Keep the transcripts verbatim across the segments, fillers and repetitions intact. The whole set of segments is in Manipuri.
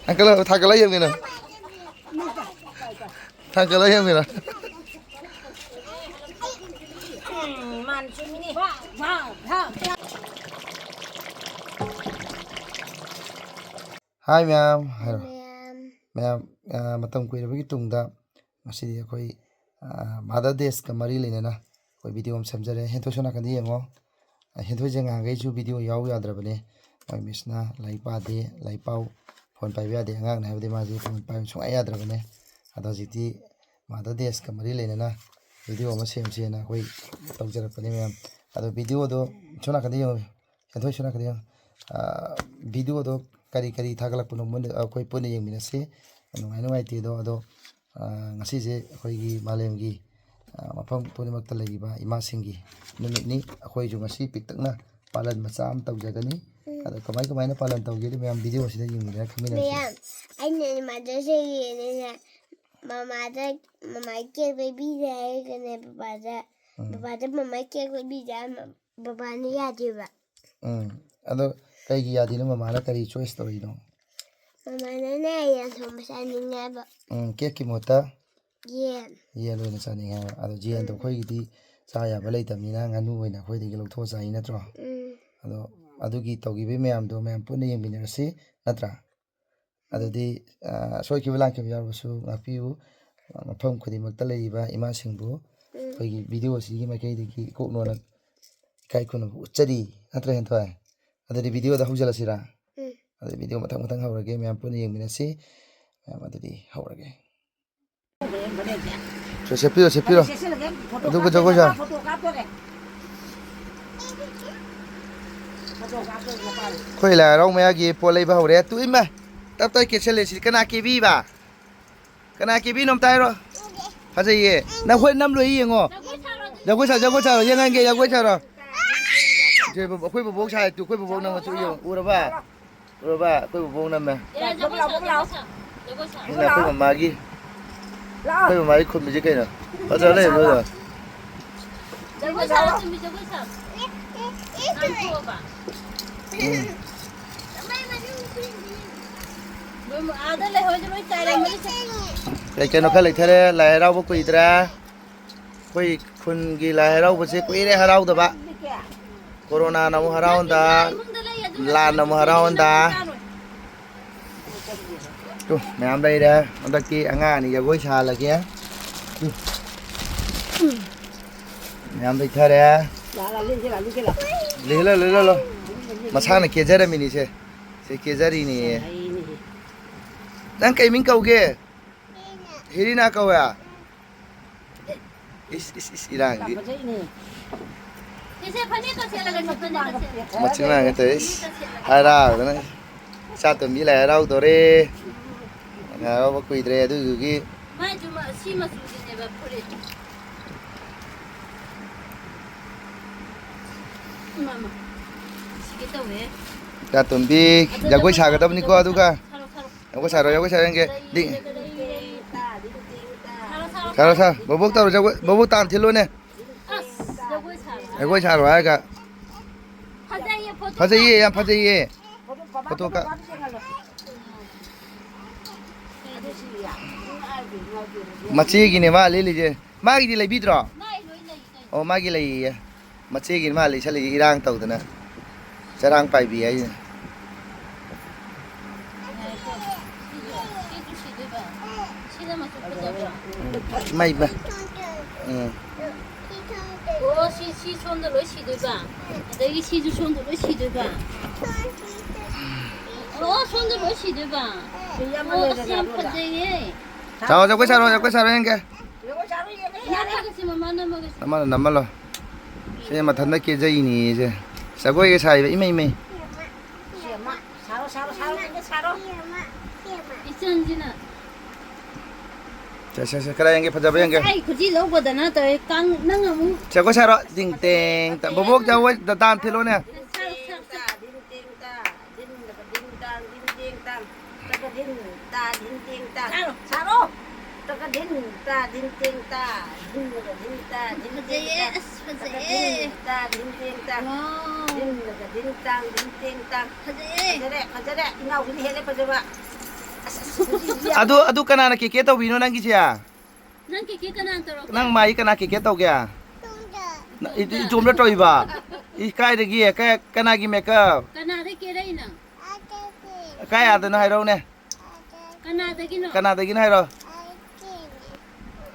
Uncle, ꯊꯥꯡꯒꯠꯂ ꯌꯦꯡꯉꯤꯅ꯫ ꯊꯥꯡꯒꯠꯂ ꯌꯦꯡꯉꯤꯅ꯫ ꯍꯥꯏ ꯃꯌꯥꯝ, ꯍꯥꯏꯔꯣ꯫ ꯃꯌꯥꯝ꯫ ꯃꯌꯥꯝ, ꯑ, ꯃꯇꯝ ꯀꯨꯏꯔꯕꯒꯤ ꯇꯨꯡꯗ ꯉꯁꯤꯗꯤ ꯑꯩꯈꯣꯏ, ꯑ, Mother Days-ꯀ ꯃꯔꯤ ꯂꯩꯅꯅ ꯑꯩꯈꯣꯏ video ꯑꯃ ꯁꯦꯝꯖꯔꯦ꯫ ꯍꯦꯟꯊꯣꯏꯁꯨ ꯅꯥꯀꯟꯗ ꯌꯦꯡꯉꯣ꯫ ꯑ, ꯍꯦꯟꯊꯣꯏꯁꯦ ꯉꯍꯥꯟꯈꯩꯁꯨ video ꯌꯥꯎ ꯌꯥꯗ꯭ꯔꯕꯅꯦ꯫ ꯃꯣꯏ miss-ꯅ ꯂꯥꯏꯔꯤꯛ ꯄꯥꯗꯦ, ꯂꯥꯏꯔꯤꯛ ꯄꯥꯎ, phone ꯄꯥꯏꯕ ꯌꯥꯗꯦ꯫ ꯑꯉꯥꯡꯅꯦ ꯍꯥꯏꯕꯗꯤ ꯃꯥꯁꯦ phone ꯄꯥꯏꯕ ꯁꯨꯡꯌꯥ ꯌꯥꯗ꯭ꯔꯕꯅꯦ꯫ ꯑꯗꯣ ꯍꯧꯖꯤꯛꯇꯤ Mother Days-ꯀ ꯃꯔꯤ ꯂꯩꯅꯅ video ꯑꯃ ꯁꯦꯝꯁꯦꯅ ꯑꯩꯈꯣꯏ ꯇꯧꯖꯔꯛꯄꯅꯦ ꯃꯌꯥꯝ꯫ ꯑꯗꯣ video-ꯗꯣ ꯁꯣꯝ ꯅꯥꯀꯟꯗ ꯌꯦꯡꯉꯣ꯫ ꯍꯦꯟꯊꯣꯏ ꯁꯣꯝ ꯅꯥꯀꯟꯗ ꯌꯦꯡꯉꯣ꯫ ꯑ, video-ꯗꯣ ꯀꯔꯤ ꯀꯔꯤ ꯊꯥꯒꯠꯂꯛꯄꯅꯣ ꯃꯨꯟꯅ ꯑꯩꯈꯣꯏ ꯄꯨꯟꯅ ꯌꯦꯡꯃꯤꯟꯅꯁꯤ꯫ ꯅꯨꯡꯉꯥꯏ ꯅꯨꯡꯉꯥꯏꯇꯦꯗꯣ꯫ ꯑꯗꯣ, ꯑ, ꯉꯁꯤꯁꯦ ꯑꯩꯈꯣꯏꯒꯤ ꯃꯥꯂꯦꯝꯒꯤ, ꯑ, ꯃꯐꯝ ꯄꯨꯝꯅꯃꯛꯇ ꯂꯩꯔꯤꯕ ꯏꯃꯥꯁꯤꯡꯒꯤ ꯅꯨꯃꯤꯠꯅꯤ꯫ ꯑꯩꯈꯣꯏꯁꯨ ꯉꯁꯤ ꯄꯤꯛꯇꯛꯅ ꯄꯥꯂꯟ ꯃꯆꯥ ꯑꯃ ꯇꯧꯖꯒꯅꯤ꯫ ꯎꯝ꯫ ꯑꯗꯣ ꯀꯃꯥꯏ ꯀꯃꯥꯏꯅ ꯄꯥꯂꯟ ꯇꯧꯒꯦꯗꯣ ꯃꯌꯥꯝ video-ꯁꯤꯗ ꯌꯦꯡꯃꯤꯟꯅꯔ ꯈꯪꯃꯤꯟꯅꯁꯤ꯫ ꯃꯌꯥꯝ, ꯑꯩꯅ ꯏꯃꯥꯟꯅꯕꯁꯤꯡ ꯌꯦꯡꯉꯦꯅꯦ꯫ ꯃꯃꯥꯗ, ꯃꯃꯥꯏ cake ꯂꯩꯕꯤꯗꯦ ꯍꯥꯏꯔꯒꯅꯦ, ꯕꯕꯥꯗ, ꯎꯝ꯫ ꯕꯕꯥꯗ ꯃꯃꯥꯏ cake ꯂꯩꯕꯤꯗꯦ ꯍꯥꯏꯔ ꯕꯕꯥꯅ ꯌꯥꯗꯦꯕ꯫ ꯎꯝ꯫ ꯑꯗꯣ ꯀꯩꯒꯤ ꯌꯥꯗꯦꯅꯣ? ꯃꯃꯥꯅ ꯀꯔꯤ choice ꯇꯧꯔꯤꯅꯣ? ꯃꯃꯥꯅꯅꯦ ꯌꯦꯟ ꯊꯣꯡꯕ ꯆꯥꯅꯤꯡꯉꯦ ꯍꯥꯏꯕ꯫ ꯎꯝ, cake-ꯀꯤ ꯃꯍꯨꯠꯇ? ꯌꯦꯟ꯫ ꯌꯦꯟ ꯑꯣꯏꯅ ꯆꯥꯅꯤꯡꯉꯦ ꯍꯥꯏꯕ꯫ ꯑꯗꯣ ꯌꯦꯟꯗꯣ ꯎꯝ꯫ ꯑꯩꯈꯣꯏꯒꯤꯗꯤ ꯆꯥ ꯌꯥꯕ ꯂꯩꯇꯕꯅꯤꯅ ꯉꯥꯅꯨ ꯑꯣꯏꯅ ꯑꯩꯈꯣꯏꯗꯒꯤ ꯂꯧꯊꯣꯛꯑ ꯆꯥꯏ ꯅꯠꯇ꯭ꯔꯣ? ꯎꯝ꯫ ꯑꯗꯣ ꯑꯗꯨꯒꯤ ꯇꯧꯈꯤꯕꯒꯤ ꯃꯌꯥꯝꯗꯣ ꯃꯌꯥꯝ ꯄꯨꯟꯅ ꯌꯦꯡꯃꯤꯟꯅꯔꯁꯤ ꯅꯠꯇ꯭ꯔꯥ? ꯑꯗꯨꯗꯤ, ꯑ, ꯁꯣꯏꯈꯤꯕ ꯂꯥꯟꯈꯤꯕ ꯌꯥꯎꯔꯕꯁꯨ ꯉꯥꯛꯄꯤꯌꯨ꯫ ꯃꯐꯝ ꯈꯨꯗꯤꯡꯃꯛꯇ ꯂꯩꯔꯤꯕ ꯏꯃꯥꯁꯤꯡꯕꯨ ꯎꯝ꯫ ꯑꯩꯈꯣꯏꯒꯤ video ꯑꯁꯤꯒꯤ ꯃꯥꯏꯀꯩꯗꯒꯤ ꯏꯀꯣꯛꯅꯣꯅ ꯏꯀꯥꯏ ꯈꯨꯝꯅꯕ ꯎꯠꯆꯔꯤ꯫ ꯅꯠꯇ꯭ꯔꯥ, ꯍꯦꯟꯊꯣꯏ? ꯑꯗꯨꯗꯤ video-ꯗ ꯍꯧꯖꯤꯜꯂꯁꯤꯔꯥ? ꯎꯝ꯫ ꯑꯗꯨꯗꯤ video ꯃꯊꯪ ꯃꯊꯪ ꯍꯧꯔꯒꯦ, ꯃꯌꯥꯝ ꯄꯨꯟꯅ ꯌꯦꯡꯃꯤꯟꯅꯁꯤ꯫ ꯃꯌꯥꯝ ꯑꯗꯨꯗꯤ ꯍꯧꯔꯒꯦ꯫ ꯁꯦ-, ꯁꯦꯠꯄꯤꯔꯣ, ꯁꯦꯠꯄꯤꯔꯣ꯫ ꯑꯗꯨꯒ ꯖꯒꯣꯏ ꯁꯥꯔꯣ꯫ ꯑꯩꯈꯣꯏ ꯂꯥꯏ ꯍꯔꯥꯎ ꯃꯌꯥꯒꯤ ꯄꯣꯠ ꯂꯩꯕ ꯍꯧꯔꯦ꯫ ꯇꯨ ꯏꯃꯥ, ꯇꯞ ꯇꯞ ꯀꯦꯁꯜꯂꯦ꯫ ꯁꯤ ꯀꯅꯥ ꯀꯦꯕꯤꯕ? ꯀꯅꯥ ꯀꯦꯕꯤꯅꯣ ꯑꯝꯇ ꯍꯥꯏꯔꯣ꯫ ꯐꯖꯩꯌꯦ꯫ ꯅꯈꯣꯏ ꯅꯝ ꯂꯣꯏ ꯌꯦꯡꯉꯣ꯫ ꯖꯒꯣꯏ ꯁꯥꯔꯣ, ꯖꯒꯣꯏ ꯁꯥꯔꯣ, ꯌꯦꯡꯍꯟꯒꯦ, ꯖꯒꯣꯏ ꯁꯥꯔꯣ꯫ ꯁꯦ, ꯑꯩꯈꯣꯏ ꯕꯣꯕꯣꯛ ꯁꯥꯏ ꯇꯨ, ꯑꯩꯈꯣꯏ ꯕꯣꯕꯣꯛ ꯅꯝꯃ ꯇꯨ ꯌꯦꯡꯉꯣ꯫ ꯎꯔꯕ? ꯎꯔꯕ? ꯑꯩꯈꯣꯏ ꯕꯣꯕꯣꯛ ꯅꯝꯃꯦ꯫ ꯖꯒꯣꯏ ꯁꯥꯔꯣ, ꯖꯒꯣꯏ ꯁꯥꯔꯣ, ꯖꯒꯣꯏ ꯁꯥꯔꯣ꯫ ꯁꯤꯅ ꯑꯩꯈꯣꯏ ꯃꯃꯥꯒꯤ, ꯑꯩꯈꯣꯏ ꯃꯃꯥꯒꯤ ꯈꯨꯝꯃꯤꯁꯦ ꯀꯩꯅꯣ? ꯐꯖ ꯂꯩꯔꯝꯃꯦ ꯑꯗꯣ꯫ ꯖꯒꯣꯏ ꯁꯥꯔꯣ, ꯇꯨꯝꯕꯤ, ꯖꯒꯣꯏ ꯁꯥꯔꯣ꯫ ꯉꯥꯡꯊꯣꯛꯑꯣꯕ꯫ ꯎꯝ꯫ ꯑꯥꯗ ꯂꯩꯍꯧꯔꯗꯤ ꯂꯣꯏ ꯆꯥꯏꯔꯝꯃꯅꯤ꯫ ꯀꯩ ꯀꯩꯅꯣ ꯈꯔ ꯂꯩꯊꯔꯦ, ꯂꯥꯏ ꯍꯔꯥꯎꯕ ꯀꯨꯏꯗ꯭ꯔꯦ꯫ ꯑꯩꯈꯣꯏ ꯈꯨꯟꯒꯤ ꯂꯥꯏ ꯍꯔꯥꯎꯕꯁꯦ ꯀꯨꯏꯔꯦ ꯍꯔꯥꯎꯗꯕ꯫ ꯀꯣꯔꯣꯅꯥꯅ ꯑꯃꯨꯛ ꯍꯔꯥꯎꯍꯟꯗ, ꯂꯥꯟꯅ ꯑꯃꯨꯛ ꯍꯔꯥꯎꯍꯟꯗ꯫ ꯇꯨ, ꯃꯌꯥꯝ ꯂꯩꯔꯦ꯫ ꯍꯟꯗꯛꯇꯤ ꯑꯉꯥꯡ ꯑꯅꯤ ꯖꯒꯣꯏ ꯁꯥꯍꯜꯂꯒꯦ꯫ ꯇꯨ꯫ ꯃꯌꯥꯝ ꯂꯩꯊꯔꯦ꯫ ꯂꯤꯍꯜꯂꯣ, ꯂꯤꯍꯜꯂꯣ꯫ ꯃꯁꯥꯅ ꯀꯦꯖꯔꯝꯃꯤꯅꯤꯁꯦ꯫ ꯁꯤ ꯀꯦꯖꯔꯤꯅꯦꯌꯦ꯫ ꯅꯪ ꯀꯩ ꯃꯤꯡ ꯀꯧꯒꯦ? ꯍꯦꯔꯤꯅꯥ ꯀꯧꯋꯦ꯫ ꯏꯁ, ꯏꯁ, ꯏꯁ, ꯏꯔꯥꯡꯗꯤ꯫ ꯐꯖꯩꯅꯦ꯫ ꯏꯆꯦ, ꯐꯅꯦꯛꯀ ꯁꯦꯠꯂꯒ ꯆꯠꯄꯅꯦ, ꯐꯅꯦꯛꯀ ꯁꯦꯠꯂꯒ꯫ ꯃꯆꯤꯟ ꯃꯅꯥꯎ ꯉꯥꯛꯇ, ꯏꯁ, ꯍꯔꯥꯎꯗꯅ꯫ ꯏꯆꯥꯇꯣꯝꯕꯤ ꯂꯥꯏ ꯍꯔꯥꯎꯗꯣꯔꯦ꯫ ꯂꯥꯏ ꯍꯔꯥꯎꯕ ꯀꯨꯏꯗ꯭ꯔꯦ, ꯑꯗꯨꯗꯨꯒꯤ꯫ ꯃꯥꯏꯁꯨ ꯃ-, ꯁꯤ ꯃꯆꯨꯁꯤꯅꯦꯕ ꯐꯨꯔꯤꯠ꯫ ꯏꯃꯥ, ꯏꯃꯥ꯫ ꯁꯤꯒꯦ ꯇꯧꯋꯦ꯫ ꯏꯆꯥꯇꯣꯝꯕꯤ, ꯑꯗꯨꯗ ꯖꯒꯣꯏ ꯁꯥꯒꯗꯕꯅꯤꯀꯣ, ꯖꯒꯣꯏ ꯑꯗꯨꯒ꯫ ꯁꯥꯔꯣ, ꯁꯥꯔꯣ꯫ ꯌꯥꯎꯒꯣꯏ ꯁꯥꯔꯣ, ꯌꯥꯎꯒꯣꯏ ꯁꯥꯔꯣ, ꯌꯦꯡꯒꯦ꯫ ꯗꯤ-, ꯁꯥꯔꯣ, ꯁꯥꯔꯣ꯫ ꯕꯣꯕꯣꯛ ꯇꯧꯔꯣ, ꯖꯒꯣꯏ, ꯕꯣꯕꯣꯛ ꯇꯥꯟ ꯊꯤꯜꯂꯣꯅꯦ꯫ ꯑꯁ, ꯖꯒꯣꯏ ꯁꯥꯔꯣ ꯍꯥꯏꯔꯣ? ꯖꯒꯣꯏ ꯁꯥꯔꯣ ꯍꯥꯏꯔꯒ꯫ ꯐꯖꯩꯌꯦ, ꯐꯣꯇꯣ ꯐꯖꯩꯌꯦ, ꯌꯥꯝ ꯀꯥꯞꯄꯗ꯫ ꯐꯖꯩꯌꯦ꯫ ꯐꯣꯇꯣ ꯀꯥꯞ-, ꯃꯆꯦꯒꯤꯅꯦ ꯃꯥ ꯂꯤꯠꯂꯤꯁꯦ꯫ ꯃꯥꯒꯤꯗꯤ ꯂꯩꯕꯤꯗ꯭ꯔꯣ? ꯃꯥꯏ ꯂꯣꯏ ꯂꯩ ꯀꯩꯅꯣ꯫ ꯑꯣ, ꯃꯥꯒꯤ ꯂꯩꯌꯦ꯫ ꯃꯆꯦꯒꯤ ꯃꯥ ꯂꯩꯁꯜꯂꯛꯏ ꯏꯔꯥꯡ ꯇꯧꯗꯅ꯫ ꯆꯔꯥꯡ ꯄꯥꯏꯕꯤ ꯍꯥꯏꯁꯦ꯫ ꯉꯥꯏꯈꯣ꯫ ꯁꯤꯁꯨ, ꯁꯤꯁꯨ ꯁꯤꯗꯣꯏꯕ꯫ ꯁꯤꯅ ꯃꯆꯨ ꯐꯖꯕ꯭ꯔꯣ? ꯎꯝ꯫ ꯏꯃꯥ, ꯏꯃꯥ꯫ ꯎꯝ꯫ ꯑꯣ, ꯁꯤ, ꯁꯤ ꯁꯣꯝꯗ ꯂꯣꯏ ꯁꯤꯗꯣꯏꯕ꯫ ꯑꯗꯒꯤ ꯁꯤꯁꯨ ꯁꯣꯝꯗ ꯂꯣꯏ ꯁꯤꯗꯣꯏꯕ꯫ ꯑꯣ, ꯁꯣꯝꯗ ꯂꯣꯏ ꯁꯤꯗꯣꯏꯕ꯫ ꯑꯣ, ꯑꯁ, ꯌꯥꯝ ꯐꯖꯩꯌꯦ꯫ ꯁꯥꯔꯣ, ꯖꯒꯣꯏ ꯁꯥꯔꯣ, ꯖꯒꯣꯏ ꯁꯥꯔꯣ ꯌꯦꯡꯒꯦ꯫ ꯅꯝꯃꯒꯁꯤ ꯃꯃꯥ ꯅꯝꯃꯒꯁꯤ꯫ ꯅꯝꯃꯜꯂꯣ, ꯅꯝꯃꯜꯂꯣ꯫ ꯁꯤ ꯃꯊꯟꯇ ꯀꯦꯖꯩꯅꯦꯌꯦ ꯁꯦ꯫ ꯖꯒꯣꯏꯒ ꯁꯥꯏꯕ, ꯏꯃꯩ, ꯏꯃꯩ꯫ ꯁꯥꯔꯣ, ꯁꯥꯔꯣ, ꯁꯥꯔꯣ, ꯁꯥꯔꯣ꯫ ꯏꯆꯟꯁꯤꯅ꯫ ꯁꯦ, ꯁꯦ, ꯁꯦ, ꯈꯔ ꯌꯦꯡꯒꯦ, ꯐꯖꯕ ꯌꯦꯡꯒꯦ꯫ ꯑꯩ ꯈꯨꯖꯤ ꯂꯧꯕꯗꯅ ꯇꯧꯋꯦ, ꯀꯥꯡ-, ꯅꯪ ꯑꯃꯨꯛ꯫ ꯖꯒꯣꯏ ꯁꯥꯔꯣ, ꯗꯤꯡ ꯇꯦꯡ ꯇꯥ-, ꯕꯣꯕꯣꯛ ꯖꯒꯣꯏ ꯗ-, ꯗꯥꯟ ꯊꯤꯜꯂꯣꯅꯦ꯫ ꯁꯥꯔꯣ, ꯁꯥꯔꯣ, ꯁꯥꯔꯣ꯫ ꯗꯤꯟ ꯗꯒ ꯗꯤꯟ ꯗꯥꯡ ꯗꯤꯟ ꯗꯦꯡ ꯗꯥꯡ꯫ ꯇꯒ ꯗꯤꯟ ꯇꯥ ꯗꯤꯟ ꯗꯦꯡ ꯇꯥ꯫ ꯁꯥꯔꯣ꯫ ꯁꯥꯔꯣ꯫ ꯇꯒ ꯗꯤꯟ ꯇꯥ ꯗꯤꯟ ꯗꯦꯡ ꯇꯥ꯫ ꯗꯤꯟ ꯗꯒ ꯗꯤꯟ ꯇꯥ ꯗꯤꯟ ꯗꯦꯡ ꯐꯖꯩꯌꯦ, ꯇꯥ꯫ ꯑꯁ, ꯇꯒ ꯐꯖꯩꯌꯦ꯫ ꯗꯤꯟ ꯇꯥ ꯗꯤꯟ ꯗꯦꯡ ꯇꯥ꯫ ꯋꯥꯎ꯫ ꯗꯤꯟ ꯗꯒ ꯗꯤꯟ ꯇꯥꯡ ꯗꯤꯟ ꯗꯦꯡ ꯇꯥ꯫ ꯐꯖꯩꯌꯦ꯫ ꯐꯖꯔꯦ, ꯐꯖꯔꯦ꯫ ꯏꯅꯥꯎꯕꯤꯅ ꯍꯦꯜꯂꯦ ꯐꯖꯕ꯫ ꯑꯗꯨ, ꯑꯗꯨ ꯀꯅꯥꯅ ꯀꯦꯛ ꯀꯦꯛ ꯇꯧꯕꯤꯅꯣ ꯅꯪꯒꯤꯁꯦ? ꯅꯪ ꯀꯦꯛ ꯀꯦꯛ ꯀꯅꯥꯅ ꯇꯧꯔꯛꯀꯦ? ꯅꯪ ꯃꯥꯏ ꯀꯅꯥ ꯀꯦꯛ ꯀꯦꯛ ꯇꯧꯒꯦ? ꯅ-, ꯏ-, ꯏꯇꯣꯝꯗ ꯇꯧꯏꯕ? ꯏ, ꯀꯥꯏꯗꯒꯤ? ꯀ-, ꯀꯅꯥꯒꯤ ꯃꯦꯀꯞ? ꯀꯅꯥꯗꯩ ꯀꯦꯔꯛꯏꯅꯣ? ꯀꯥꯏ ꯑꯥꯗꯅꯣ ꯍꯥꯏꯔꯛꯎꯅꯦ꯫ ꯀꯅꯥꯗꯒꯤꯅꯣ? ꯀꯅꯥꯗꯒꯤꯅꯣ ꯍꯥꯏꯔꯣ?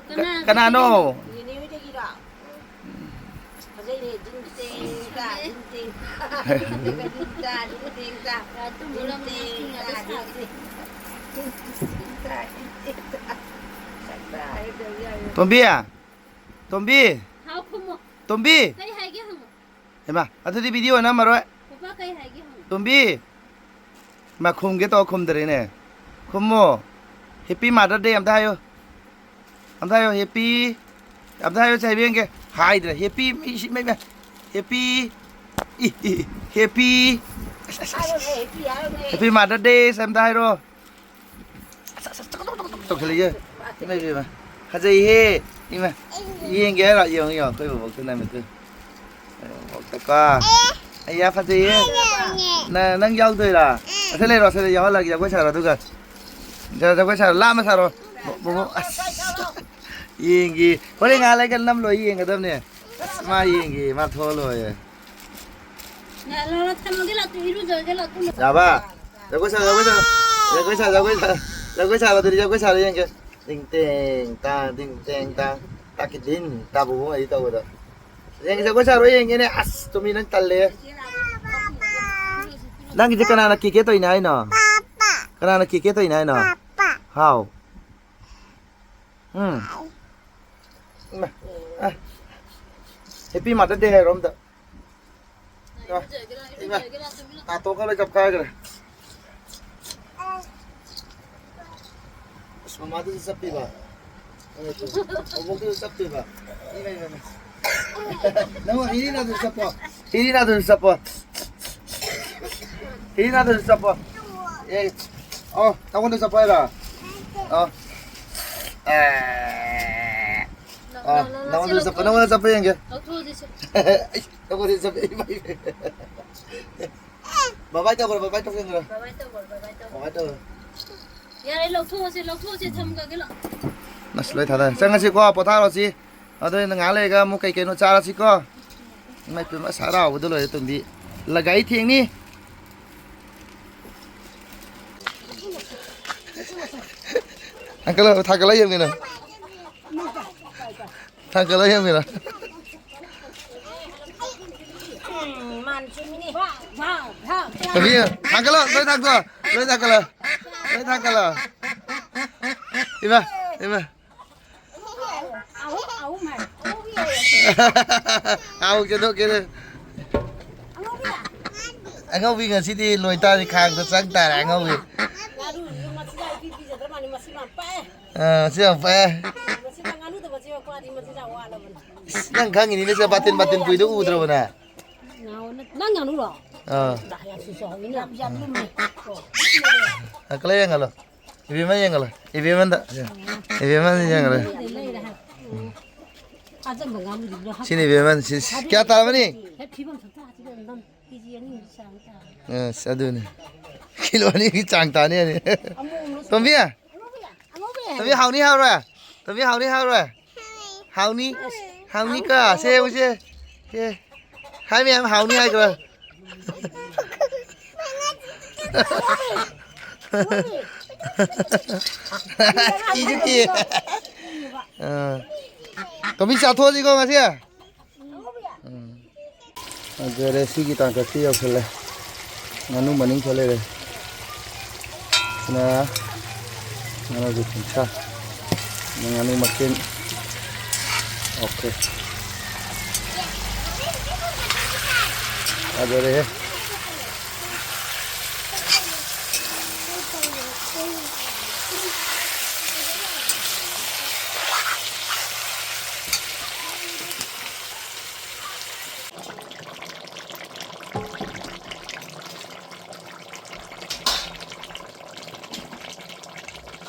ꯀꯅꯥꯗꯒꯤꯅꯣ? ꯀꯅꯥꯅꯣ? ꯅꯦꯅꯦ ꯍꯣꯏꯗꯒꯤꯔꯣ? ꯐꯖꯩꯅꯦ, ꯖꯤꯡ ꯇꯦꯡ ꯇꯥ, ꯖꯤꯡ ꯇꯦꯡ ꯇꯥ, ꯖꯤꯡ ꯇꯦꯡ ꯇꯥ, ꯖꯤꯡ ꯇꯦꯡ ꯇꯥ, ꯖꯤꯡ ꯇꯦꯡ ꯇꯥ, ꯖꯤꯡ ꯇꯦꯡ ꯇꯥ, ꯖꯤꯡ ꯇꯦꯡ ꯇꯥ, ꯖꯤꯡ ꯇꯦꯡ ꯇꯥ꯫ ꯇꯣꯝꯕꯤ! ꯇꯣꯝꯕꯤ! ꯍꯥꯎ, ꯈꯨꯝꯃꯣ꯫ ꯇꯣꯝꯕꯤ! ꯀꯩ ꯍꯥꯏꯒꯦ ꯍꯪꯉꯣ꯫ ꯍꯩꯃꯥ, ꯑꯗꯨꯗꯤ ꯚꯤꯗꯤꯑꯣ ꯅꯝꯃꯔꯣꯏ꯫ ꯄꯄꯥ ꯀꯩ ꯍꯥꯏꯒꯦ ꯍꯪꯉꯣ꯫ ꯇꯣꯝꯕꯤ! ꯃꯥ ꯈꯨꯝꯒꯦ ꯇꯧꯔ ꯈꯨꯝꯗꯔꯦꯅꯦ꯫ ꯈꯨꯝꯃꯣ꯫ Happy Mother Day ꯑꯝꯇ ꯍꯥꯏꯌꯨ꯫ ꯑꯝꯇ ꯍꯥꯏꯌꯨ, happy꯫ ꯑꯝꯇ ꯍꯥꯏꯌꯨ, ꯁꯦ, ꯍꯥꯏꯕ ꯌꯦꯡꯒꯦ꯫ ꯍꯥꯏꯗ꯭ꯔꯦ, happy꯫ ꯃꯤ ꯁꯤ, ꯃꯩ, ꯃꯩ꯫ Happy꯫ E, E, E, happy꯫ ꯑꯁ, ꯑꯁ, ꯑꯁ꯫ ꯍꯥꯏꯔꯣꯅꯦ, happy ꯍꯥꯏꯔꯣꯅꯦ꯫ Happy Mother Day ꯑꯝꯇ ꯍꯥꯏꯔꯣ꯫ ꯑꯁ, ꯑꯁ, ꯑꯁ, ꯇꯧꯈꯠꯂꯛꯏꯁꯦ꯫ ꯏꯃꯥ, ꯏꯃꯥ, ꯏꯃꯥ꯫ ꯐꯖꯩꯍꯦ꯫ ꯏꯃꯥ꯫ ꯌꯦꯡꯒꯦ ꯍꯥꯏꯔꯣ? ꯌꯦꯡꯉꯨ, ꯌꯦꯡꯉꯨ꯫ ꯑꯩꯈꯣꯏ ꯕꯣꯕꯣꯛꯇ ꯅꯝꯃꯦ, ꯑꯩꯈꯣꯏ ꯕꯣꯕꯣꯛꯇꯀꯣ꯫ ꯑꯩꯌꯥ, ꯐꯖꯩꯍꯦ꯫ ꯅ-, ꯅꯪ ꯌꯥꯎꯗꯣꯏꯔꯥ? ꯑꯁꯤ ꯂꯩꯔꯣ, ꯑꯁꯤꯗ ꯌꯥꯎꯍꯜꯂꯒꯦ꯫ ꯖꯒꯣꯏ ꯁꯥꯔꯣ ꯑꯗꯨꯒ꯫ ꯖ-, ꯖꯒꯣꯏ ꯁꯥꯔꯣ, ꯂꯥꯞꯅ ꯁꯥꯔꯣ꯫ ꯕꯣ-, ꯕꯣꯕꯣꯛ, ꯑꯁ꯫ ꯌꯦꯡꯒꯦ꯫ ꯍꯣꯔꯦꯟ ꯉꯥꯏꯍꯥꯛ ꯂꯩꯔꯒ ꯅꯝ ꯂꯣꯏ ꯌꯦꯡꯒꯗꯕꯅꯦ꯫ ꯑꯁ, ꯃꯥ ꯌꯦꯡꯒꯦ, ꯃꯥ ꯊꯣꯛꯑ ꯂꯣꯏꯔꯦ꯫ ꯂꯥꯛꯑꯣ, ꯂꯥꯛꯑꯣ, ꯊꯝꯃꯒꯦ, ꯂꯥꯛꯑꯣ, ꯏꯔꯨꯖꯔꯒꯦ, ꯂꯥꯛꯑꯣ, ꯊꯝꯃꯣ꯫ ꯌꯥꯕ? ꯖꯒꯣꯏ ꯁꯥ, ꯖꯒꯣꯏ ꯁꯥ, ꯖꯒꯣꯏ ꯁꯥ, ꯖꯒꯣꯏ ꯁꯥ, ꯖꯒꯣꯏ ꯁꯥꯔꯣ ꯑꯗꯨꯗꯤ, ꯖꯒꯣꯏ ꯁꯥꯔꯣ ꯌꯦꯡꯒꯦ꯫ ꯇꯤꯡ ꯇꯦꯡ ꯇꯥ, ꯇꯤꯡ ꯇꯦꯡ ꯇꯥ, ꯇꯥ ꯀꯤꯗꯤꯟ ꯇꯥ ꯕꯨꯕꯨ ꯑꯩ ꯇꯧꯕꯗꯣ꯫ ꯌꯦꯡꯒꯦ, ꯖꯒꯣꯏ ꯁꯥꯔꯣ ꯌꯦꯡꯒꯦꯅꯦ꯫ ꯑꯁ, ꯇꯨꯃꯤ ꯅꯪ ꯇꯜꯂꯦ꯫ ꯅꯪꯒꯤꯁꯦ ꯀꯅꯥꯅ ꯀꯦꯛ ꯀꯦꯛ ꯇꯧꯔꯤꯅꯦ ꯍꯥꯏꯅꯣ? ꯄꯥꯄꯥ꯫ ꯀꯅꯥꯅ ꯀꯦꯛ ꯀꯦꯛ ꯇꯧꯔꯤꯅꯦ ꯍꯥꯏꯅꯣ? ꯄꯥꯄꯥ꯫ ꯍꯥꯎ꯫ ꯎꯝ꯫ ꯏꯃꯥ꯫ ꯑ꯫ Happy Mother Day ꯍꯥꯏꯔꯣ ꯑꯝꯇ꯫ ꯏꯃꯥ꯫ ꯏꯃꯥ꯫ ꯇꯥꯇꯣꯛꯈ꯭ꯔ ꯂꯣꯏ ꯆꯞꯈꯥꯏꯈ꯭ꯔꯦ꯫ ꯑꯁ, ꯃꯃꯥꯗꯨꯁꯨ ꯆꯞꯄꯤꯕ꯫ ꯕꯣꯕꯣꯛꯇꯨꯁꯨ ꯆꯞꯄꯤꯕ꯫ ꯏꯃꯥ, ꯏꯃꯥ, ꯏꯃꯥ꯫ ꯅꯪ ꯍꯤꯔꯤꯅꯥꯗꯨꯁꯨ ꯆꯞꯄꯣ꯫ ꯍꯤꯔꯤꯅꯥꯗꯨꯁꯨ ꯆꯞꯄꯣ꯫ ꯍꯤꯔꯤꯅꯥꯗꯨꯁꯨ ꯆꯞꯄꯣ꯫ ꯑꯦ꯫ ꯑꯣ, ꯅꯪꯉꯣꯟꯗ ꯆꯞꯄꯣ ꯍꯥꯏꯔꯣ? ꯑꯣ꯫ ꯑꯦ꯫ ꯑꯣ, ꯅꯪꯉꯣꯟꯗ ꯆꯞꯄꯣ, ꯅꯪꯉꯣꯟꯗ ꯆꯞꯄꯣ ꯌꯦꯡꯒꯦ꯫ ꯂꯧꯊꯣꯛꯑꯁꯤ ꯁꯦ꯫ ꯑꯩ, ꯅꯪꯉꯣꯟꯗ ꯆꯞꯄꯦ, ꯏꯃꯥ, ꯏꯃꯥ꯫ ꯕꯥꯏ ꯕꯥꯏ ꯇꯧꯈ꯭ꯔꯣ, ꯕꯥꯏ ꯕꯥꯏ ꯇꯧꯈ꯭ꯔꯣ꯫ ꯕꯥꯏ ꯕꯥꯏ ꯇꯧꯈ꯭ꯔꯣ, ꯕꯥꯏ ꯕꯥꯏ ꯇꯧꯈ꯭ꯔꯣ꯫ ꯕꯥꯏ ꯕꯥꯏ ꯇꯧꯈ꯭ꯔꯣ꯫ ꯌꯥꯔꯦ, ꯂꯧꯊꯣꯛꯑꯁꯦ, ꯂꯧꯊꯣꯛꯑꯁꯦ, ꯊꯝꯈ꯭ꯔꯒꯦ, ꯂꯥꯛꯑꯣ꯫ ꯑꯁ, ꯂꯣꯏ ꯊꯥꯗꯔꯦ꯫ ꯆꯪꯉꯁꯤꯀꯣ, ꯄꯣꯊꯥꯔꯣꯁꯤ꯫ ꯑꯗꯣ ꯑꯩꯅ ꯉꯥꯏꯍꯥꯛ ꯂꯩꯔꯒ ꯑꯃꯨꯛ ꯀꯩ ꯀꯩꯅꯣ ꯆꯥꯔꯁꯤꯀꯣ꯫ ꯏꯃꯥ ꯏꯄꯦꯝꯃ, ꯑꯁ, ꯍꯔꯥꯎꯕꯗ ꯂꯣꯏꯔꯦ ꯇꯣꯝꯕꯤ꯫ ꯂꯒꯥꯏ ꯊꯦꯡꯅꯤ꯫ ꯊꯥꯡꯒꯠꯂꯣ, ꯊꯥꯡꯒꯠꯂ ꯌꯦꯡꯒꯦꯅ꯫ ꯊꯥꯡꯒꯠꯂ ꯌꯦꯡꯒꯦꯅ꯫ ꯎꯝ, ꯃꯥꯅ ꯆꯨꯝꯃꯤꯅꯦ꯫ ꯇꯣꯝꯕꯤ, ꯊꯥꯡꯒꯠꯂꯣ, ꯂꯣꯏ ꯊꯥꯡꯗꯣꯛꯑꯣ, ꯂꯣꯏ ꯊꯥꯡꯒꯠꯂꯣ, ꯂꯣꯏ ꯊꯥꯡꯒꯠꯂꯣ꯫ ꯏꯃꯥ, ꯏꯃꯥ꯫ ꯑꯍꯨꯝ, ꯑꯍꯨꯝ ꯍꯥꯏ꯫ ꯑꯉꯧꯕꯤ ꯍꯥꯏꯌꯣ꯫ ꯑꯃꯨꯛ ꯆꯦꯟꯊꯣꯛꯀꯦꯅꯦ꯫ ꯑꯉꯧꯕꯤꯗ꯫ ꯑꯉꯧꯕꯤ ꯉꯁꯤꯗꯤ ꯂꯣꯏꯇꯥꯔꯗꯤ ꯈꯥꯡꯗ ꯆꯪ ꯇꯥꯔꯦ ꯑꯉꯧꯕꯤ꯫ ꯉꯥꯅꯨꯁꯤꯁꯨ ꯃꯆꯤꯟꯖꯥꯛ ꯏꯄꯤ ꯄꯤꯖꯗ꯭ꯔ ꯃꯥꯜꯂꯦ, ꯃꯁꯤ ꯌꯥꯝ ꯄꯥꯛꯑꯦ꯫ ꯑꯥ, ꯁꯤ ꯌꯥꯝ ꯄꯥꯛꯑꯦ꯫ ꯃꯁꯤꯗ ꯉꯥꯅꯨꯗ ꯃꯆꯤꯟꯖꯥꯛ ꯄꯥꯛꯑꯗꯤ ꯃꯆꯤꯟꯖꯥꯛ ꯋꯥꯠꯂꯕꯅꯤ꯫ ꯏꯁ, ꯅꯪ ꯈꯪꯉꯤꯅꯤꯅꯦ, ꯁꯦ ꯕꯥꯇꯤꯟ ꯕꯥꯇꯤꯟ ꯄꯨꯏꯗꯣ ꯎꯗ꯭ꯔꯕ ꯅꯪ? ꯉꯥꯅꯨ-, ꯅꯪ ꯉꯥꯅꯨꯔꯣ? ꯑꯥ꯫ ꯌꯥꯝ ꯌꯥꯝ ꯂꯨꯝꯃꯦ꯫ ꯑꯪꯀꯜ ꯌꯦꯡꯍꯜꯂꯣ꯫ ꯏꯕꯦꯝꯃ ꯌꯦꯡꯍꯜꯂꯣ꯫ ꯏꯕꯦꯝꯃꯟꯗ꯫ ꯏꯕꯦꯝꯃꯟꯗ ꯌꯦꯡꯍꯜꯂꯣ꯫ ꯁꯤꯅ ꯏꯕꯦꯝꯃꯟ, ꯁꯤ, ꯁꯤ ꯀꯌꯥ ꯇꯥꯔꯕꯅꯤ? ꯑꯁ, ꯑꯗꯨꯅꯤ꯫ ꯀꯤꯂꯣ ꯑꯅꯤꯒꯤ ꯆꯥꯡ ꯇꯥꯅꯤ ꯍꯥꯏꯅꯤ꯫ ꯇꯣꯝꯕꯤ꯫ ꯇꯣꯝꯕꯤ ꯍꯥꯎꯅꯤ ꯍꯥꯎꯔꯣꯏ? ꯇꯣꯝꯕꯤ ꯍꯥꯎꯅꯤ ꯍꯥꯎꯔꯣꯏ? ꯍꯥꯎꯅꯤ? ꯍꯥꯎꯅꯤ ꯀ ꯁꯦ ꯌꯦꯡꯉꯨꯁꯦ꯫ ꯁꯦ꯫ ꯍꯥꯏ ꯃꯌꯥꯝ ꯍꯥꯎꯅꯤ ꯍꯥꯏꯈ꯭ꯔꯣ꯫ ꯀꯤꯁꯨ ꯀꯤ꯫ ꯑꯥ꯫ ꯇꯣꯝꯕꯤ ꯆꯥꯊꯣꯛꯑꯁꯤꯀꯣ ꯉꯁꯤ꯫ ꯎꯝ꯫ ꯐꯖꯔꯦ, ꯁꯤꯒꯤ ꯇꯥꯡꯀꯛꯁꯤ ꯌꯧꯁꯜꯂꯦ꯫ ꯉꯥꯅꯨ ꯃꯅꯤꯡ ꯈꯔ ꯂꯩꯔꯦ꯫ ꯁꯤꯅ ꯉꯥꯅꯨꯁꯦ ꯀꯨꯟꯊ꯭ꯔꯥ꯫ ꯉꯥꯅꯨ ꯃꯀꯤꯟ꯫ ꯑꯣꯀꯦ꯫ ꯐꯖꯔꯦꯍꯦ꯫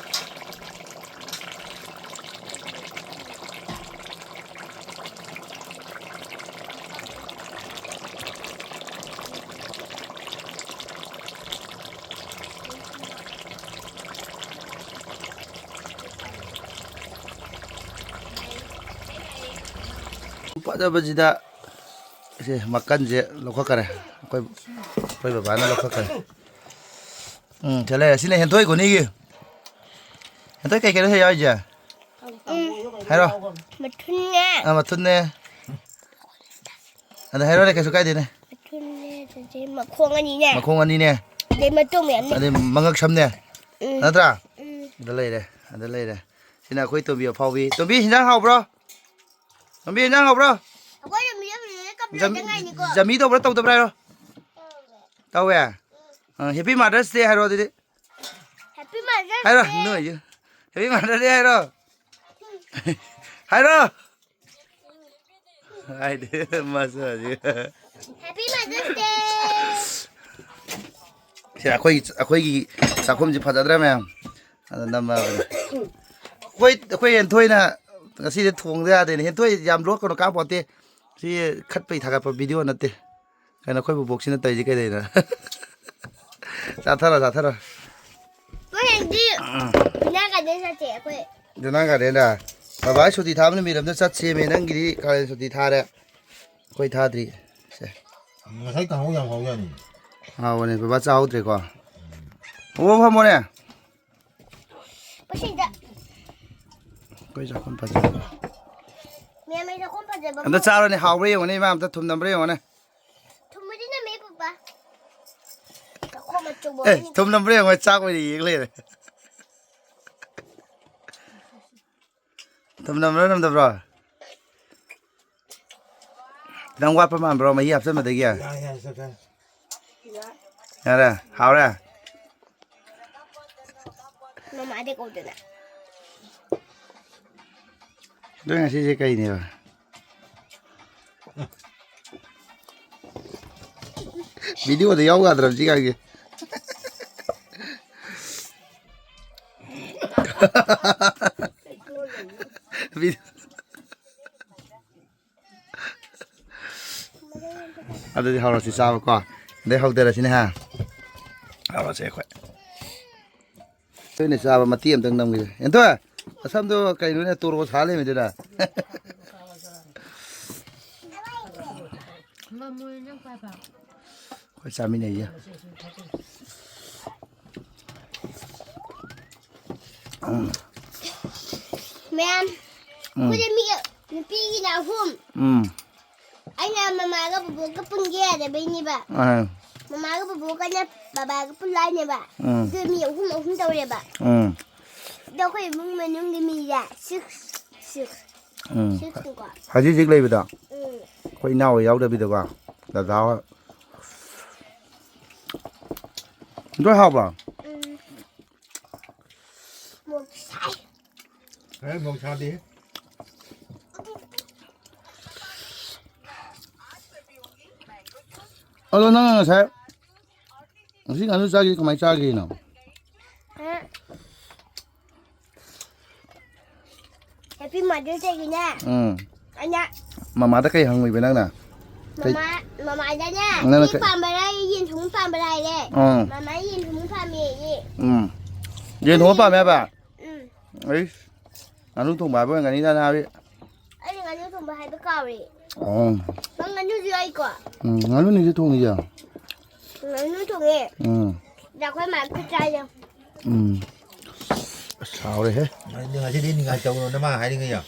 ꯐꯖꯕꯁꯤꯗ ꯁꯦ ꯃꯀꯟꯁꯦ ꯂꯧꯈꯠꯈꯔꯦ꯫ ꯑꯩꯈꯣꯏ, ꯑꯩꯈꯣꯏ ꯕꯕꯥꯅ ꯂꯧꯈꯠꯈꯔꯦ꯫ ꯎꯝ, ꯁꯤ ꯂꯩꯔꯦ꯫ ꯁꯤꯅ ꯍꯦꯟꯊꯣꯏ ꯈꯨꯅꯤꯒꯤ꯫ ꯍꯦꯟꯊꯣꯏ ꯀꯩ ꯀꯩꯅꯣ ꯁꯤ ꯌꯥꯎꯔꯤꯁꯦ? ꯎꯝ꯫ ꯍꯥꯏꯔꯣ꯫ ꯃꯊꯨꯟꯅꯦ꯫ ꯑꯥ, ꯃꯊꯨꯟꯅꯦ꯫ ꯑꯗ ꯍꯥꯏꯔꯣꯅꯦ, ꯀꯩꯁꯨ ꯀꯥꯏꯗꯦꯅꯦ꯫ ꯃꯊꯨꯟꯅꯦ, ꯑꯗꯨꯗꯤ ꯃꯈꯣꯡ ꯑꯅꯤꯅꯦ꯫ ꯃꯈꯣꯡ ꯑꯅꯤꯅꯦ꯫ ꯑꯗꯩ ꯃꯇꯣꯡ ꯃꯌꯥꯝꯅꯦ꯫ ꯑꯗꯩ ꯃꯉꯛ ꯁꯝꯅꯦ꯫ ꯎꯝ꯫ ꯅꯠꯇ꯭ꯔꯥ? ꯎꯝ꯫ ꯑꯗ ꯂꯩꯔꯦ, ꯑꯗ ꯂꯩꯔꯦ꯫ ꯁꯤꯅ ꯑꯩꯈꯣꯏ ꯇꯣꯝꯕꯤ ꯑꯐꯥꯎꯕꯤ꯫ ꯇꯣꯝꯕꯤ, ꯍꯤꯟꯖꯥꯡ ꯍꯥꯎꯕ꯭ꯔꯣ? ꯇꯣꯝꯕꯤ, ꯍꯤꯟꯖꯥꯡ ꯍꯥꯎꯕ꯭ꯔꯣ? ꯑꯩꯈꯣꯏ ꯌꯨꯝ ꯌꯧꯔꯦ, ꯀꯞ ꯖꯝ-, ꯂꯩꯗ ꯉꯥꯏꯅꯤꯀꯣ꯫ ꯖꯃꯤ ꯇꯧꯕ꯭ꯔꯥ, ꯇꯧꯗꯕ꯭ꯔꯥ ꯍꯥꯏꯔꯣ꯫ ꯇꯧꯋꯦ? ꯑ, Happy Mother's Day ꯍꯥꯏꯔꯣ ꯑꯗꯨꯗꯤ꯫ Happy Mother's ꯍꯥꯏꯔꯣ, Day꯫ ꯅꯣꯏꯁꯨ꯫ Happy Mother's Day ꯍꯥꯏꯔꯣ꯫ ꯍꯥꯏꯔꯣ꯫ ꯍꯥꯏꯗꯦ, ꯃꯥꯁꯨ ꯍꯧꯖꯤꯛ꯫ Happy Mother's Day꯫ ꯁꯤ ꯑꯩꯈꯣꯏꯒꯤ, ꯑꯩꯈꯣꯏꯒꯤ ꯆꯥꯛꯈꯨꯝꯁꯤ ꯐꯖꯗ꯭ꯔꯥ ꯃꯌꯥꯝ? ꯑꯗ ꯅꯝꯃꯕꯅꯤ꯫ ꯑꯩꯈꯣꯏ, ꯑꯩꯈꯣꯏ ꯍꯦꯟꯊꯣꯏꯅ ꯉꯁꯤꯗꯤ ꯊꯣꯡꯗ ꯌꯥꯗꯦꯅꯦ꯫ ꯍꯦꯟꯊꯣꯏ ꯌꯥꯝ ꯂꯣꯠꯀꯅꯨ, ꯀꯥꯞꯄꯣꯟꯇꯦ꯫ ꯁꯤ ꯈꯠꯄꯩ ꯊꯥꯒꯠꯄ video ꯅꯠꯇꯦ꯫ ꯀꯩꯅꯣ ꯑꯩꯈꯣꯏ ꯕꯣꯕꯣꯛꯁꯤꯅ ꯇꯧꯔꯤꯁꯤ ꯀꯩꯗꯩꯅꯣ? ꯆꯥꯊꯔꯣ, ꯆꯥꯊꯔꯣ꯫ ꯍꯌꯦꯡꯗꯤ ꯑꯥ꯫ ꯕꯤꯅꯥ ꯒꯥꯔꯗꯦꯟ ꯆꯠꯁꯦ ꯑꯩꯈꯣꯏ꯫ ꯕꯤꯅꯥ ꯒꯥꯔꯗꯦꯟꯗ? ꯕꯕꯥ ꯁꯨꯇꯤ ꯊꯥꯕ ꯅꯨꯃꯤꯠ ꯑꯝꯗ ꯆꯠꯁꯦꯃꯦ꯫ ꯅꯪꯒꯤꯗꯤ ꯀꯥꯂꯦꯟ ꯁꯨꯇꯤ ꯊꯥꯔꯦ꯫ ꯑꯩꯈꯣꯏ ꯊꯥꯗ꯭ꯔꯤ꯫ ꯁꯦ꯫ ꯉꯁꯥꯏ ꯀꯥꯡꯍꯧ ꯌꯥꯝ ꯍꯥꯎꯖꯥꯠꯅꯤ꯫ ꯍꯥꯎꯕꯅꯦ, ꯕꯕꯥ ꯆꯥꯍꯧꯗ꯭ꯔꯦꯀꯣ꯫ ꯎꯝ꯫ ꯑꯣ, ꯐꯝꯃꯣꯅꯦ꯫ ꯄꯨꯁꯤꯗ꯫ ꯑꯩꯈꯣꯏ ꯆꯥꯛꯈꯨꯝ ꯐꯖꯕ꯫ ꯃꯌꯥꯝ ꯑꯩ ꯆꯥꯛꯈꯨꯝ ꯐꯖꯕ ꯑꯝꯇ ꯑꯃ꯫ ꯆꯥꯔꯣꯅꯦ, ꯍꯥꯎꯕ꯭ꯔꯥ ꯌꯦꯡꯉꯣꯅꯦ, ꯏꯃꯥ, ꯑꯝꯇ ꯊꯨꯝ ꯅꯝꯕ꯭ꯔꯥ ꯌꯦꯡꯉꯣꯅꯦ꯫ ꯊꯨꯝꯕꯗꯤ ꯅꯝꯃꯦ, ꯄꯄꯥ꯫ ꯆꯥꯛꯈꯨꯝ ꯑꯆꯧꯕ ꯑꯦ, ꯑꯃꯅꯤ꯫ ꯊꯨꯝ ꯅꯝꯕ꯭ꯔꯥ ꯌꯦꯡꯉꯣ, ꯆꯥꯛ ꯑꯣꯏꯅ ꯌꯦꯡ ꯂꯩꯔꯦ꯫ ꯊꯨꯝ ꯅꯝꯕ꯭ꯔꯥ ꯅꯝꯗꯕ꯭ꯔꯣ? ꯈꯤꯇꯪ ꯋꯥꯠꯄ ꯃꯥꯟꯕ꯭ꯔꯣ, ꯃꯍꯤ ꯍꯥꯞꯆꯟꯕꯗꯒꯤ? ꯌꯥꯔꯦ, ꯌꯥꯔꯦ, ꯆꯞ ꯆꯥꯔꯦ꯫ ꯌꯥꯔꯦ? ꯍꯥꯎꯔꯦ? ꯃꯃꯥꯗꯤ ꯀꯧꯗꯅ꯫ ꯑꯗꯣ ꯉꯁꯤꯁꯦ ꯀꯩꯅꯦꯕ? Video ꯗ ꯌꯥꯎ ꯌꯥꯗ꯭ꯔꯕ ꯁꯤ ꯀꯥꯏꯒꯤ꯫ Video ꯑꯗꯨꯗꯤ ꯍꯧꯔꯁꯤ ꯆꯥꯕꯀꯣ꯫ ꯑꯗꯩ ꯍꯧꯗꯔꯁꯤꯅꯦ ꯍꯥ꯫ ꯍꯧꯔꯁꯦ ꯑꯩꯈꯣꯏ꯫ ꯑꯩꯈꯣꯏꯅ ꯆꯥꯕ ꯃꯇꯦꯛ ꯑꯃꯇꯪ ꯅꯝꯒꯦ꯫ ꯍꯦꯟꯊꯣꯏ, ꯑꯁꯝꯗꯣ ꯀꯩꯅꯣꯅꯦ, ꯇꯣꯔꯣ ꯁꯥ ꯂꯩꯔꯝꯃꯤꯗꯨꯅ꯫ ꯑꯩꯈꯣꯏ ꯆꯥꯃꯤꯟꯅꯩꯁꯦ꯫ ꯎꯝ꯫ ꯃꯌꯥꯝ, ꯎꯝ꯫ ꯑꯩꯈꯣꯏꯗꯤ ꯃꯤ, ꯅꯨꯄꯤꯒꯤꯅ ꯑꯍꯨꯝ꯫ ꯎꯝ꯫ ꯑꯩꯅ ꯃꯃꯥꯒ ꯕꯕꯣꯛꯀ ꯄꯨꯟꯒꯦ ꯌꯥꯗꯕꯩꯅꯦꯕ꯫ ꯑꯥ꯫ ꯃꯃꯥꯒ ꯕꯕꯣꯛꯀꯅ ꯕꯕꯥꯒ ꯄꯨꯜꯂꯛꯑꯅꯦꯕ꯫ ꯎꯝ꯫ ꯑꯗꯨ ꯃꯤ ꯑꯍꯨꯝ ꯑꯍꯨꯝ ꯇꯧꯔꯦꯕ꯫ ꯎꯝ꯫ ꯑꯗꯣ ꯑꯩꯈꯣꯏ ꯏꯃꯨꯡ ꯃꯅꯨꯡꯒꯤ ꯃꯤꯁꯦ six, six꯫ ꯎꯝ꯫ Six ꯅꯤꯀꯣ꯫ ꯍꯧꯖꯤꯛ ꯍꯧꯖꯤꯛ ꯂꯩꯕꯗꯣ? ꯎꯝ꯫ ꯑꯩꯈꯣꯏ ꯏꯅꯥꯎ ꯍꯣꯏ ꯌꯥꯎꯗꯕꯤꯗꯀꯣ? ꯗꯗꯥ ꯍꯣꯏ꯫ ꯂꯣꯏ ꯍꯥꯎꯕ꯭ꯔꯣ? ꯎꯝ꯫ ꯃꯣꯔꯣꯛ ꯁꯥꯏ꯫ ꯑꯦ, ꯃꯣꯔꯣꯛ ꯁꯥꯗꯦ꯫ ꯑꯗꯣ ꯅꯪ ꯉꯁꯥꯏ, ꯉꯁꯤ ꯉꯥꯅꯨ ꯆꯥꯒꯦ ꯀꯃꯥꯏ ꯆꯥꯒꯦꯅꯣ? ꯑ, Happy Mother's Day ꯒꯤꯅꯦ꯫ ꯎꯝ꯫ ꯑꯩꯅ ꯃꯃꯥꯗ ꯀꯩ ꯍꯪꯉꯨꯏꯕ ꯅꯪꯅ? ꯀꯩ ꯃꯃꯥ, ꯃꯃꯥꯗꯅꯦ, ꯅꯪꯅ ꯀꯩ ꯀꯩ ꯄꯥꯝꯕꯔꯥ? ꯌꯦꯟ ꯊꯣꯡꯕ ꯄꯥꯝꯕꯔꯥ ꯍꯥꯏꯔꯦ꯫ ꯎꯝ꯫ ꯃꯃꯥ ꯌꯦꯟ ꯊꯣꯡꯕ ꯄꯥꯝꯃꯦꯌꯦ꯫ ꯎꯝ꯫ ꯌꯦꯟ ꯊꯣꯡꯕ ꯄꯥꯝꯃꯦ ꯍꯥꯏꯕ? ꯎꯝ꯫ ꯑꯩꯁ, ꯉꯥꯅꯨ ꯊꯣꯡꯕ ꯍꯥꯏꯕ ꯑꯣꯏꯔꯝꯒꯅꯤꯗ, ꯅꯍꯥꯟ꯫ ꯑꯩꯅ ꯉꯥꯅꯨ ꯊꯣꯡꯕ ꯍꯥꯏꯕ ꯀꯥꯎꯔꯦ꯫ ꯑꯣ꯫ ꯅꯪ ꯉꯥꯅꯨꯁꯨ ꯌꯥꯎꯏꯀꯣ? ꯎꯝ, ꯉꯥꯅꯨꯅꯤꯁꯦ ꯊꯣꯡꯉꯤꯁꯦ꯫ ꯉꯥꯅꯨ ꯊꯣꯡꯉꯦ꯫ ꯎꯝ꯫ ꯑꯗ ꯑꯩꯈꯣꯏ ꯃꯥ ꯈꯨꯠ ꯆꯥꯏꯌꯦ꯫ ꯎꯝ꯫ ꯑꯁ, ꯍꯥꯎꯔꯦꯍꯦ꯫ ꯉꯁꯤꯗꯤ ꯅꯤꯡꯉꯥꯏ ꯇꯧꯔꯣ, ꯅꯃꯥ ꯍꯥꯏꯔꯤꯉꯩꯌꯥ꯫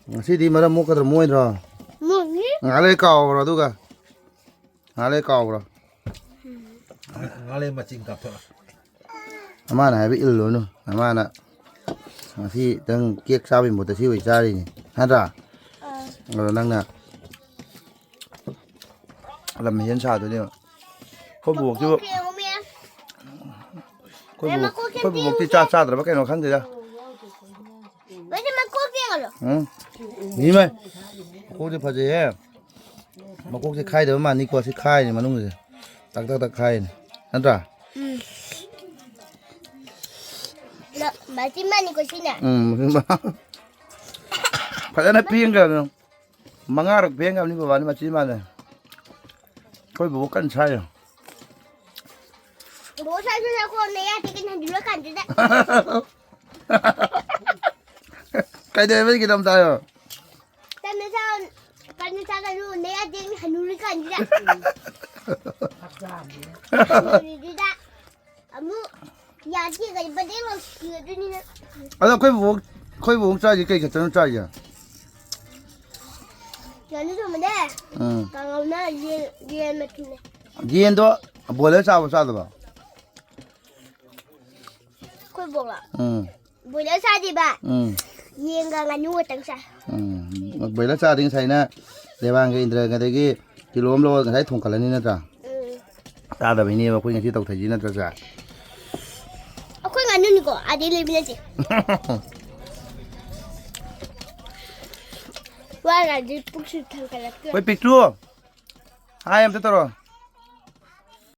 ꯉꯁꯤꯗꯤ ꯃꯔꯝ ꯃꯣꯛꯀꯗ꯭ꯔꯣ, ꯃꯣꯏꯗ꯭ꯔꯣ? ꯃꯣꯛꯅꯤ꯫ ꯉꯥꯏꯍꯥꯛ ꯂꯩ ꯀꯥꯎꯈ꯭ꯔꯣ ꯑꯗꯨꯒ꯫ ꯉꯥꯏꯍꯥꯛ ꯂꯩ ꯀꯥꯎꯈ꯭ꯔꯣ꯫ ꯉꯥꯏꯍꯥꯛ ꯂꯩ ꯃꯆꯤꯟ ꯀꯥꯞꯊꯣꯛꯑꯣ꯫ ꯅꯃꯥꯅ ꯍꯥꯏꯕ ꯏꯜꯂꯨꯅꯨ꯫ ꯅꯃꯥꯅ ꯉꯁꯤ ꯅꯪ ꯀꯦꯛ ꯆꯥꯕꯒꯤ ꯃꯍꯨꯠꯇ ꯁꯤ ꯑꯣꯏ ꯆꯥꯔꯤꯅꯤ꯫ ꯅꯠꯇ꯭ꯔꯥ? ꯑꯥ꯫ ꯑꯗꯣ ꯅꯪꯅ ꯂꯝ ꯍꯦꯟ ꯁꯥꯗꯣꯏꯅꯦꯕ꯫ ꯑꯩꯈꯣꯏ ꯕꯣꯛꯁꯤꯕꯨ, ꯃꯀꯣꯛ ꯌꯦꯡꯉꯨ, ꯃꯦꯝ꯫ ꯑꯩꯈꯣꯏ ꯃꯦꯝ, ꯕꯣꯛ-, ꯃꯀꯣꯛꯁꯦ ꯑꯩꯈꯣꯏ ꯑꯝꯇ ꯕꯣꯛꯇꯤ ꯆꯥ ꯌꯦꯡꯉꯨꯁꯦ꯫ ꯆꯥꯗ꯭ꯔꯕ ꯀꯩꯅꯣ ꯈꯪꯗꯦꯗ꯫ ꯃꯦꯝ, ꯃꯀꯣꯛ ꯌꯦꯡꯉꯨ꯫ ꯎꯝ? ꯏꯃꯥꯏ, ꯃꯀꯣꯛꯁꯦ ꯐꯖꯩꯍꯦ꯫ ꯃꯀꯣꯛꯁꯦ ꯈꯥꯏꯗꯕ ꯃꯥꯟꯅꯤꯀꯣ, ꯁꯤ ꯈꯥꯏꯔꯤꯅꯦ ꯃꯅꯨꯡꯁꯦ꯫ ꯇꯛ ꯇꯛ ꯇꯛ ꯈꯥꯏꯔꯤꯅꯦ꯫ ꯅꯠꯇ꯭ꯔꯥ? ꯎꯝ꯫ ꯂ-, ꯃꯆꯤꯟ ꯃꯥꯟꯅꯤꯀꯣ ꯁꯤꯅ꯫ ꯎꯝ, ꯃꯆꯤꯟ ꯃꯥꯟ-, ꯐꯖꯅ ꯐꯦꯡꯈ꯭ꯔꯕꯅꯦ꯫ ꯃꯉꯥꯔꯛ ꯐꯦꯡꯈ꯭ꯔꯕꯅꯤ ꯕꯕꯥꯅꯤ ꯃꯆꯤꯟ ꯃꯥꯟꯅ꯫ ꯑꯩꯈꯣꯏ ꯕꯕꯣꯛ ꯀꯟꯅ ꯁꯥꯏꯔꯣ꯫ ꯕꯕꯣꯛ ꯁꯥꯏꯁꯨ ꯁꯥꯏꯀꯣ, ꯅꯌꯥ ꯇꯦꯛꯀꯅꯤ ꯍꯟꯅꯨꯔꯀꯥꯟꯗꯨꯗ꯫ ꯀꯩꯗꯧꯋꯦꯕ ꯀꯤꯗꯝ ꯇꯥꯏꯌꯣ? ꯇꯞꯅ ꯆꯥꯎ, ꯀꯟꯅ ꯆꯥꯒꯅꯨ, ꯅꯌꯥ ꯇꯦꯛꯅꯤ ꯍꯟꯅꯨꯔꯀꯥꯟ꯫ ꯀꯥꯟꯁꯤꯗ꯫ ꯀꯥꯟꯁꯤꯗ꯫ ꯑꯃꯨꯛ ꯌꯥꯗꯦ ꯀꯩ ꯕꯗꯦ ꯂꯣꯏꯁꯤꯟꯒꯗꯣꯏꯅꯤꯅ꯫ ꯑꯗꯣ ꯑꯩꯈꯣꯏ ꯕꯣꯛ, ꯑꯩꯈꯣꯏ ꯕꯣꯛ ꯆꯥꯏꯁꯦ ꯀꯩ ꯈꯛꯇꯅꯣ ꯆꯥꯏꯁꯦ? ꯉꯥꯅꯨ ꯊꯣꯡꯕꯅꯦ꯫ ꯎꯝ꯫ ꯀꯥꯡꯉꯧꯅ ꯌꯦꯟ, ꯌꯦꯟ ꯃꯇꯨꯝꯅꯦ꯫ ꯌꯦꯟꯗꯣ ꯕꯣꯏꯂꯔ ꯆꯥꯕ ꯆꯥꯗꯕ? ꯑꯩꯈꯣꯏ ꯕꯣꯛꯂꯣ? ꯎꯝ꯫ ꯕꯣꯏꯂꯔ ꯆꯥꯗꯦꯕ꯫ ꯎꯝ꯫ ꯌꯦꯟꯒ ꯉꯥꯅꯨ ꯈꯛꯇꯪ ꯆꯥꯏ꯫ ꯎꯝ꯫ ꯕꯣꯏꯂꯔ ꯆꯥꯔꯗꯤ ꯉꯁꯥꯏꯅ ꯗꯦꯕꯥꯟꯒ ꯏꯟꯗ꯭ꯔꯒꯗꯒꯤ ꯀꯤꯂꯣ ꯑꯃ ꯂꯧꯔꯒ ꯉꯁꯥꯏ ꯊꯣꯡꯒꯠꯂꯅꯤ ꯅꯠꯇ꯭ꯔꯥ? ꯎꯝ꯫ ꯆꯥꯗꯕꯩꯅꯦꯕ ꯑꯩꯈꯣꯏ ꯉꯁꯤ ꯇꯧꯊꯩꯁꯤ ꯅꯠꯇ꯭ꯔꯁꯦ? ꯑꯩꯈꯣꯏ ꯉꯥꯅꯨꯅꯤꯀꯣ, ꯑꯥꯗꯩ ꯂꯩꯕ ꯅꯠꯇꯦ꯫ ꯋꯥꯔꯗꯤ ꯄꯨꯛꯁꯨ ꯊꯟꯒꯠꯂꯛꯇꯦ꯫ ꯍꯣꯏ, ꯄꯤꯛꯇ꯭ꯔꯨ꯫ ꯍꯥꯏ ꯑꯝꯇ ꯇꯧꯔꯣ꯫